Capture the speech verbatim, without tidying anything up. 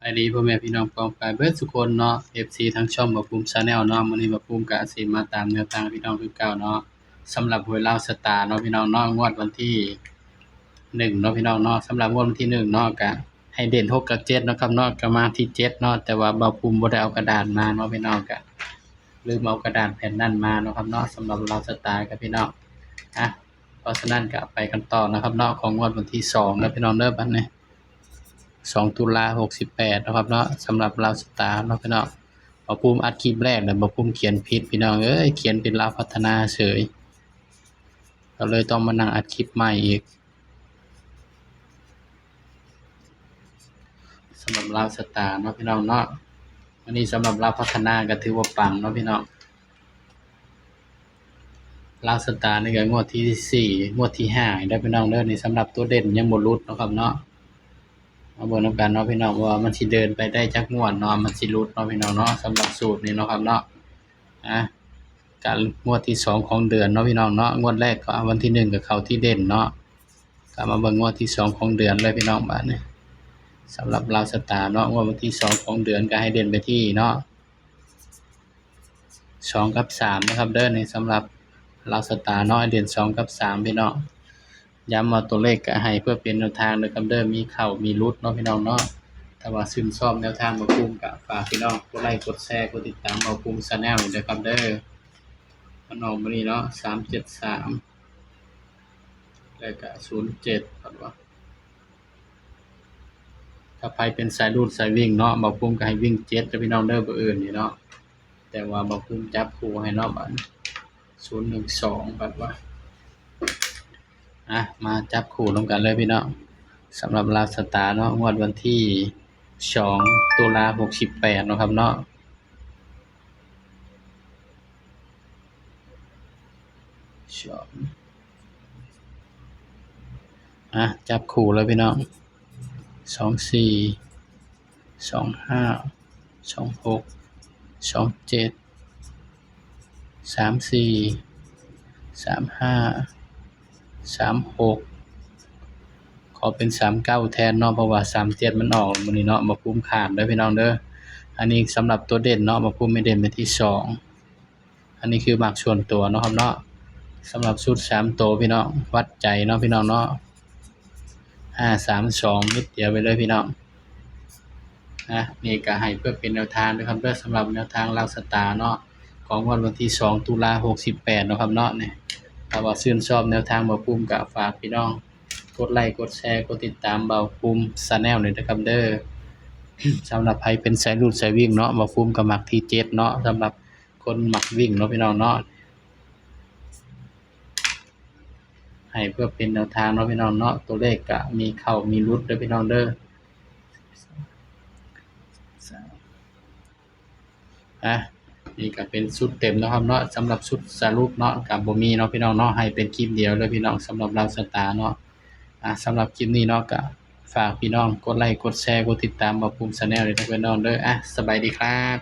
สวัสดีพ่อแม่พี่น้องปองปายเบิดทุกคนเนาะ เอฟซี ทางช่องบ่าวภูมิ Channel เนาะ มื้อนี้บ่าวภูมิก็สิมาตามแนวทางพี่น้องคือเก่าเนาะ สำหรับหวยลาวสตาร์เนาะพี่น้องเนาะ งวดวันที่หนึ่งเนาะพี่น้องเนาะ สำหรับงวดวันที่หนึ่งเนาะ ก็ให้เด่นหกกับเจ็ดเนาะครับเนาะ ก็มาที่เจ็ดเนาะ แต่ว่าบ่าวภูมิบ่ได้เอากระดาษมาเนาะพี่น้อง ก็ลืมเอากระดาษแผ่นนั้นมาเนาะครับเนาะ สำหรับลาวสตาร์ครับพี่น้อง อ่ะ เพราะฉะนั้นก็ไปกันต่อนะครับเนาะ ของงวดวันที่สองนะพี่น้องเด้อ บัดนี้ สอง ตุลา หกสิบแปดนะครับเนาะ สำหรับลาวสตาร์เนาะพี่น้อง บ่าวภูมิอัดคลิปแรกแล้วบ่าวภูมิเขียนผิดพี่น้องเอ้ย เขียนเป็นลาวพัฒนาเฉย ก็เลยต้องมานั่งอัดคลิปใหม่อีก สำหรับลาวสตาร์เนาะพี่น้องเนาะ อันนี้สำหรับลาวพัฒนาก็ถือว่าปังเนาะพี่น้อง ลาวสตาร์นี่ก็งวดที่สี่ งวดที่ห้าได้พี่น้องเด้อ นี่สำหรับตัวเด่นยังบ่หลุดเนาะครับเนาะ มาเบิ่งนำกันเนาะพี่น้อง ว่ามันสิเดินไปได้จักงวดเนาะ มันสิหลุดเนาะพี่น้องเนาะ สำหรับสูตรนี้เนาะครับเนาะ อ่ะ ก็งวดที่สองของเดือนเนาะพี่น้องเนาะ งวดแรกก็วันที่หนึ่งก็เข้าที่เด่นเนาะ ก็มาเบิ่งงวดที่สองของเดือนเลยพี่น้อง บัดนี้ สำหรับลาวสตาร์เนาะ งวดวันที่สองของเดือนก็ให้เด่นไปที่เนาะ สองกับสามนะครับเด้อ นี่สำหรับลาวสตาร์เนาะ ให้เด่นสองกับสามพี่น้อง ย้ำว่าตัวเลขก็ให้เพื่อเป็นแนวทางนะครับเด้อ มีเข้ามีหลุดเนาะพี่น้องเนาะ ถ้าว่าชื่นชอบแนวทางบ่าวภูมิก็ฝากพี่น้องกดไลค์กดแชร์กดติดตามบ่าวภูมิ Channel ด้วยครับเด้อ มันออกมื้อนี้เนาะ สามเจ็ดสาม แล้วก็ศูนย์เจ็ด ครับว่า ถ้าไผเป็นสายรูดสายวิ่งเนาะ บ่าวภูมิก็ให้วิ่งเจ็ดเด้อพี่น้องเด้อ มื้ออื่นนี่เนาะ แต่ว่าบ่าวภูมิจับคู่ให้เนาะ บัดนี้ ศูนย์หนึ่งสอง ครับว่า อ่ะ มาจับคู่นำกันเลยพี่น้อง สำหรับลาวสตาร์เนาะ งวดวันที่สอง ตุลา หกสิบแปดเนาะครับเนาะ สอง อ่ะ จับคู่เลยพี่น้อง สองสี่ สองห้า สองหก สองเจ็ด สามสี่ สามห้า สามหก ขอเป็นสามเก้าแทนเนาะ เพราะว่าสามเจ็ดมันออกมื้อนี้เนาะ บ่าวภูมิขาดเด้อพี่น้องเด้อ อันนี้สำหรับตัวเด่นเนาะ บ่าวภูมิให้เด่นไปที่สอง อันนี้คือมักส่วนตัวเนาะครับเนาะ สำหรับชุดสามตัวพี่น้อง วัดใจเนาะพี่น้องเนาะ ห้าสามสอง เม็ดเดียวไปเลยพี่น้อง นะ นี่ก็ให้เพื่อเป็นแนวทางนะครับเด้อ สำหรับแนวทางลาวสตาร์เนาะ ของงวดวันที่สอง ตุลา หกสิบแปดเนาะครับเนาะ นี่ ถ้าว่าชื่นชอบแนวทางบ่าวภูมิก็ฝากพี่น้องกดไลค์กดแชร์กดติดตามบ่าวภูมิ Channel หน่อยนะครับเด้อ สำหรับไผเป็นสายรูดสายวิ่งเนาะ บ่าวภูมิก็มักที่เจ็ดเนาะ สำหรับคนมักวิ่งเนาะพี่น้องเนาะ ให้เพื่อเป็นแนวทางเนาะพี่น้องเนาะ ตัวเลขก็มีเข้ามีหลุดเด้อพี่น้องเด้อ อ่ะ นี่ก็เป็นชุดเต็มเนาะครับเนาะ สำหรับชุดสรุปเนาะก็บ่มีเนาะพี่น้องเนาะ ให้เป็นคลิปเดียวเลยพี่น้อง สำหรับลาวสตาร์เนาะ อ่ะ สำหรับคลิปนี้เนาะก็ฝากพี่น้องกดไลค์กดแชร์กดติดตามบ่าวภูมิ Channel เลยนะพี่น้องเด้อ อ่ะ สบายดีครับ